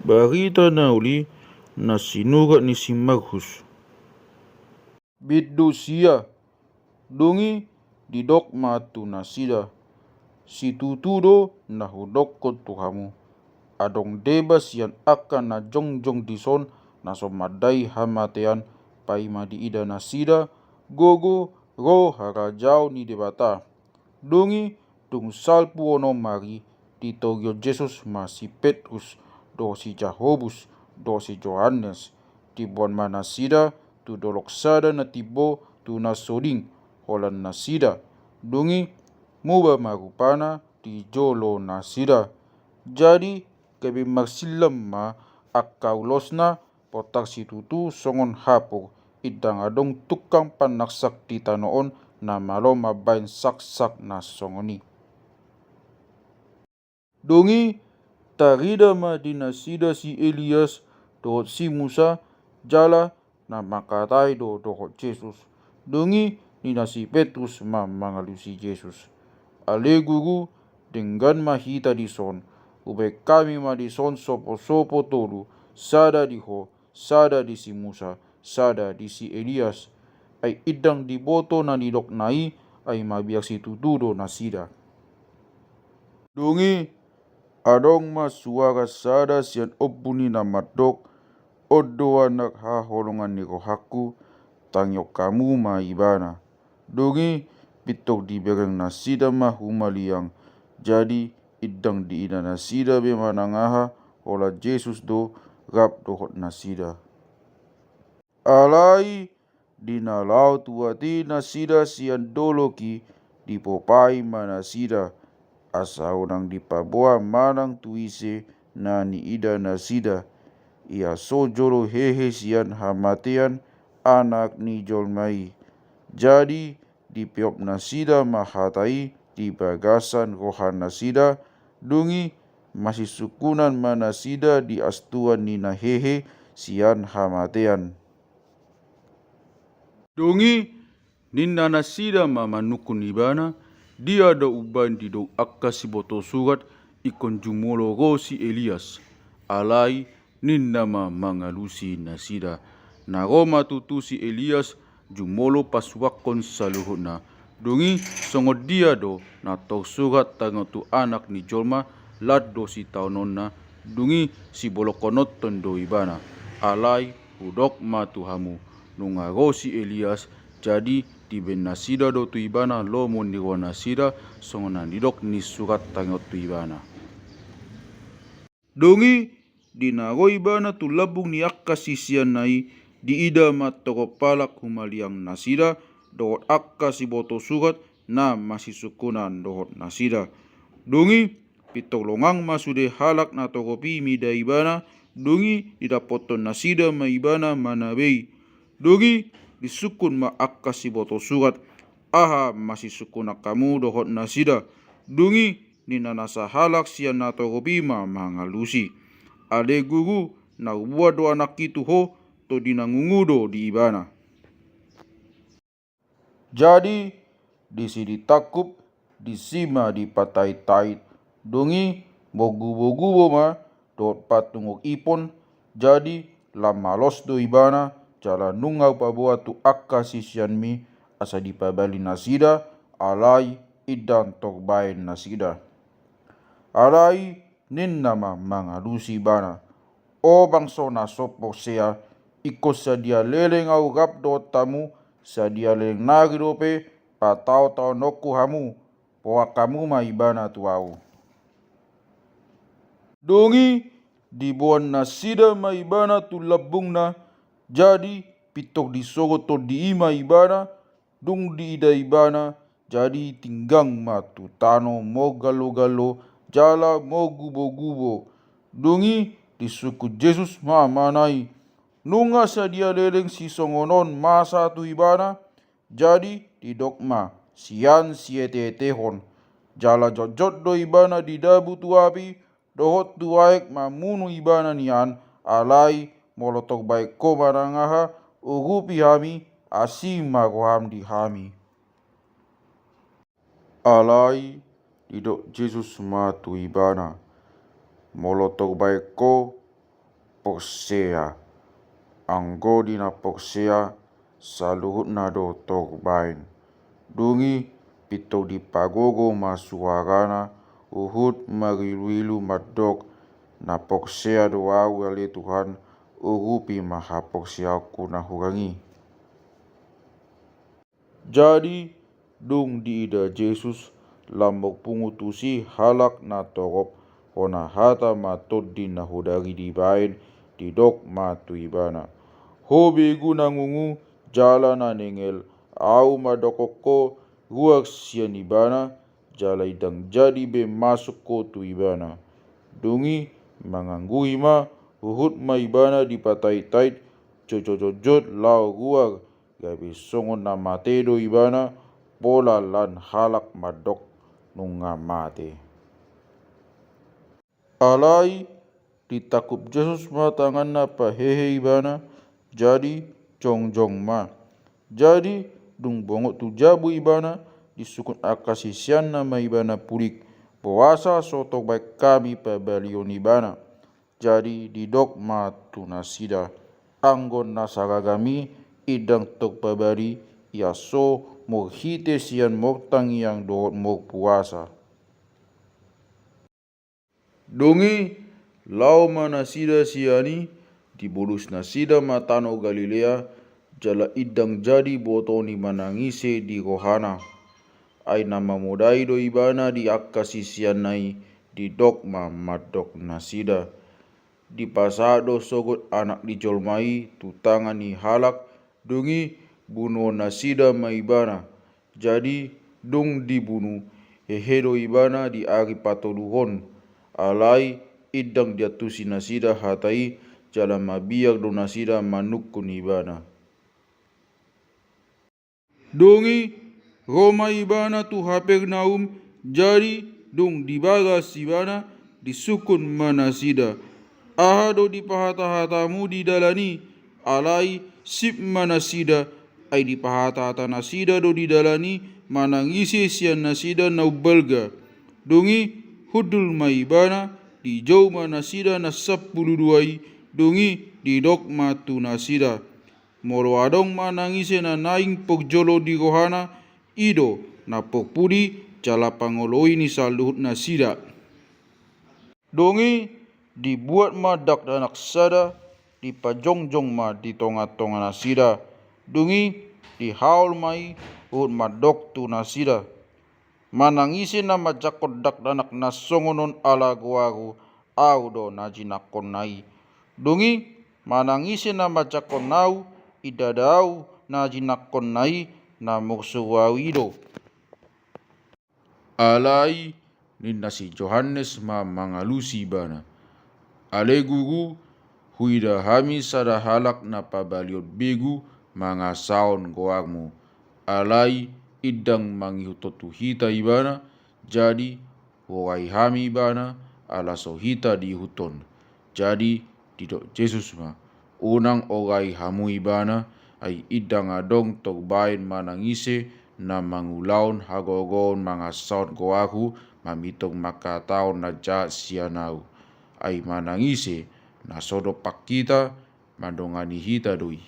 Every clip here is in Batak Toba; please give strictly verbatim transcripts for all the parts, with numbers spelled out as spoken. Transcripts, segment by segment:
Barita na uli na sinurat ni si Markus. Bindu sia. Dung i didok ma tu nasida: Situtu do na hudokkon tu hamu, adong deba sian angka na jongjong dison na so mandai hamatean, paima diida nasida gogo ro harajaon ni Debata. Dung i, dung salpu onom ari, ditorihon Jesus ma si Petrus, dohot si Jakobus, dohot si Johannes. Diboan ma nasida tu dolok sada na timbo tu na so ding, holan nasida. Dung i, muba ma rupana di jolo nasida. Jadi gabe marsillam ma angka ulosna, potar situtu songon hapur, indang adong tungkang panaksak di tano on na malo mambahen saksak na songon i. Dung i, tarida ma di nasida si Elias dohot si Musa, jala na mangkatai do dohot Jesus. Dung i, ninna si Petrus ma mangalusi Jesus: Ale Guru, denggan ma hita dison. Hubahen hami ma dison soposopo tolu, sada di Ho, sada di si Musa, sada di si Elias. Ai indang diboto na nidokna i, ai mabiar situtu do nasida. Dung i, adong ma suara sada sian ombun i na mandok: On do Anak haholongan ni rohangku, tangihon hamu ma Ibana. Dung i, pintor dibereng nasida ma humaliang. Jadi indang diida nasida be manang aha, holan Jesus do rap dohot nasida. Alai di na laho tu atei nasida sian dolok i, dipopai ma nasida, asa unang dipaboa manang tu ise na niida nasida. Ia so jolo hehe sian hamatean Anak ni jolma i. Jadi dipeop nasida ma hata i di bagasan rohanasida. Dung i, masisungkunan ma nasida di astuan ni na hehe sian hamatean. Dung i, ninna nasida ma manungkun Ibana: Dia do umbahen didok angka siboto surat ingkon jumolo ro si Elias? Alai ninna ma mangalusi nasida: Na ro ma tutu si Elias, jumolo pasuakkon saluhutna. Dung i, songon dia do na tarsurat tangion tu Anak ni jolma, lan do sitaononna, dung i sibolongkononton do Ibana? Alai hudok ma tu hamu: Nunga ro si Elias, jadi dibahen nasida do tu ibana lomo ni rohanasida, songon na nidok ni surat tangion tu ibana. Dung i, di na ro ibana tu lambung ni angka siseanna i, diida ma torop halak humaliang nasida dohot angka siboto surat na masisungkunan dohot nasida. Dung i, pintor longang ma sude halak na torop i mida ibana. Dung i, didapothon nasida ma ibana manabe i. Dung i, disungkun ma angka siboto surat: Aha masisungkunan hamu dohot nasida? Dung i, ninna na sahalak sian na torop i ma mangalusi: Ale Guru, na huboan do anak i tu Ho, tondi na ngungu do di ibana. Jadi disi ditangkup, disi ma dipatait-tait. Dung i, mogubogubo ma dohot patungok ipon. Jadi lam malos do ibana, jala nunga hupaboa tu angka siseanmi, asa dipabali nasida, alai indang torbaen nasida. Alai ninna ma mangalusi ibana: O bangso na so porsea, ingkon sadia leleng ahu rap dohot hamu, sadia leleng nari dope pataontaononku hamu. Poang hamu ma ibana tu ahu. Dung i, diboan nasida ma ibana tu lambungna. Jadi pintor disogot tondi i ma ibana. Dung diida ibana, jadi tinggang ma tu tano mogalo-galo jala mogubogubo. Dung i, disungkun Jesus ma amanai: Nunga sadia leleng sisongon on masa tu ibana? Jadi didok ma sian sieteetehon. Jala jotjot do ibana didabu tu api, dohot tu aek mamunu ibana nian. Alai molo torbaen Ho manang aha, urupi hami, asi ma roham di hami. Alai didok Jesus ma tu ibana: Molo torbaen Ho, porsea. Anggo di na porsea, saluhutna do torbaen. Dung i pintor dipagogo ma suarana, huhut mariluilu mandok, na porsea do ahu ale Tuhan, urupi ma haporseaonku na hurang i. Jadi, dung diida Jesus, lam marpungu tusi halak na torop, hona hata ma tondi na hudari dibaen, didok ma tu ibana. Ho begu na ngungu, jala na nengel, ahu mandokhon ho, ruar sian ibana, jala indang jadi be masuk ho tu ibana. Dung i, manganggui ma, huhut ma ibana dipataitait, jotjotjot laho ruar, gabe songon na mate do ibana, pola lan halak mandok nunga mate. Alai ditangkup Jesus ma tanganna pahehe ibana, jadi jongjong ma. Jadi dung bongot tu jabu ibana, disungkun angka siseanna ma ibana pulik, boasa so torbaen hami pabalihon ibana. Jadi didok ma tu nasida, anggo na saragam i indang torpabali, ia so marhite sian martangiang dohot marpuasa. Dung i laho ma nasida sian i, dibolus nasida ma tano Galilea, jala indang jadi boto ni manang ise di rohana. Ai na mamodai do ibana di angka siseanna i, didok ma mandok nasida. Dipasahat do sogot Anak ni jolma i tu tangan ni halak, dung i bunuon nasida ma ibana. Jadi dung dibunu, hehe do ibana di ari patoluhon. Alai indang diantusi nasida hata i, jala mabiar do nasida manungkun ibana. Dung i ro ma ibana tu Kapernaum, jadi dung dibagas ibana, disungkun ma nasida. Aha do dipahatahatamu di dalan i? Alai sip ma nasida, ai dipahatahata nasida do di dalan i manang ise sian nasida na umbalga. Dung i hundul ma ibana, dijou ma nasida na sampulu dua i, dung i didok ma tu nasida. Molo adong manang ise na naeng parjolo di rohana, i do na parpudi jala pangoloi ni saluhut nasida. Dung i dibuat ma dakdanak sada, dipajongjong ma di tongatonga nasida, dung i dihaol ma i, huhut mandok tu nasida. Manang ise na manjangkon dakdanak na songon on ala goarhu, ahu do na jinangkonna i. Dung i manang ise na manjangkon ahu, ndada ahu na jinangkonna i, na marsuru ahu i do. Alai ninna si Johannes ma mangalusi ibana. Ale Guru, huida hami sada halak na pabalihon begu mangasahon goarmu. Alai indang mangihuthon tu hita ibana, jadi hurorai hami ibana, ala so hita diihuthon. Jadi didok Jesus ma, unang rorai hamu ibana, ai indang adong torbaen manang ise na mangulahon hagogoon mangasahon goarhu mamintor mangkatahon na jahat sian ahu. Ai manang ise na so dompak hita, mandongani hita do i.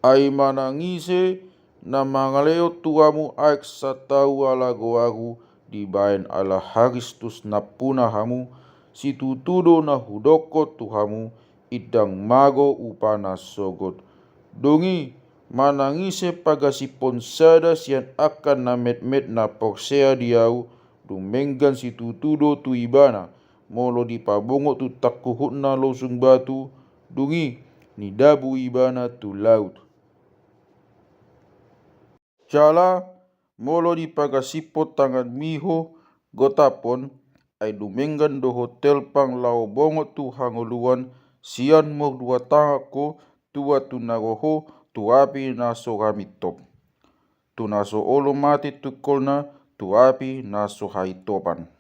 Ai manang ise na mangalehon tu hamu aek santahu ala goarhu dibaen ala Kristus nampuna hamu, situtu do na hudokkon tu hamu, indang mago upana sogot. Dung i manang ise pagasipon sada sian angka na metmet na porsea di ahu, dumenggan situtu do tu ibana, molo dipabongot tu tangkuhutna losung batu, dung i nidabu ibana tu laut. Jala molo dipagasipon tanganmi ho, gotaphon, ai dumenggan do ho telpang laho bongot tu hangoluan, sian mordua tangan ho, tua tu na ro ho, tu api na so ra mintop. Tu na so olo mate tungkolna, tu api na so haintopan.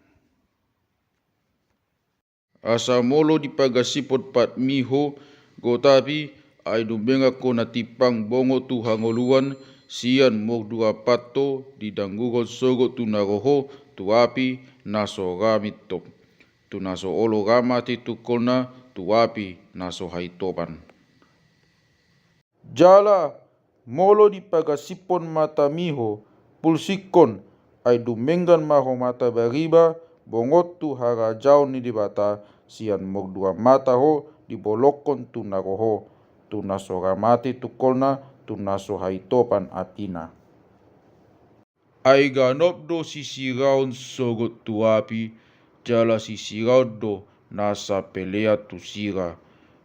Asa molo dipagasipon patmi ho, gotapi, ai dumenggan ho na timpang bongot tu hangoluan, sian mordua pat ho, didangguhon sogot tu na ro ho, tu api na so ra mintop. tu na so olo ra mate tungkolna tu api na so haitopan. Jala molo dipagasipon matami ho, pulsikkon, ai dumenggan ma ho mata bariba, bongot tu harajaon ni Debata, sian mordua mata ho dibolongkon tu na ro ho, tu na so ra mate tungkolna, tu na so haitopan apina. Ai ganup do sisiraon sogot tu api, jala sisiraon do nasa pelean tu sira.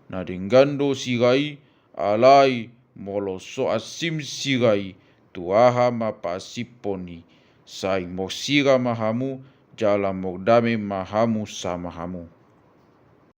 Na denggan do sira i, alai molo so ansim sira i, tu aha ma paansiphon i? Sai morsira ma hamu, jala mordame ma hamu sama hamu.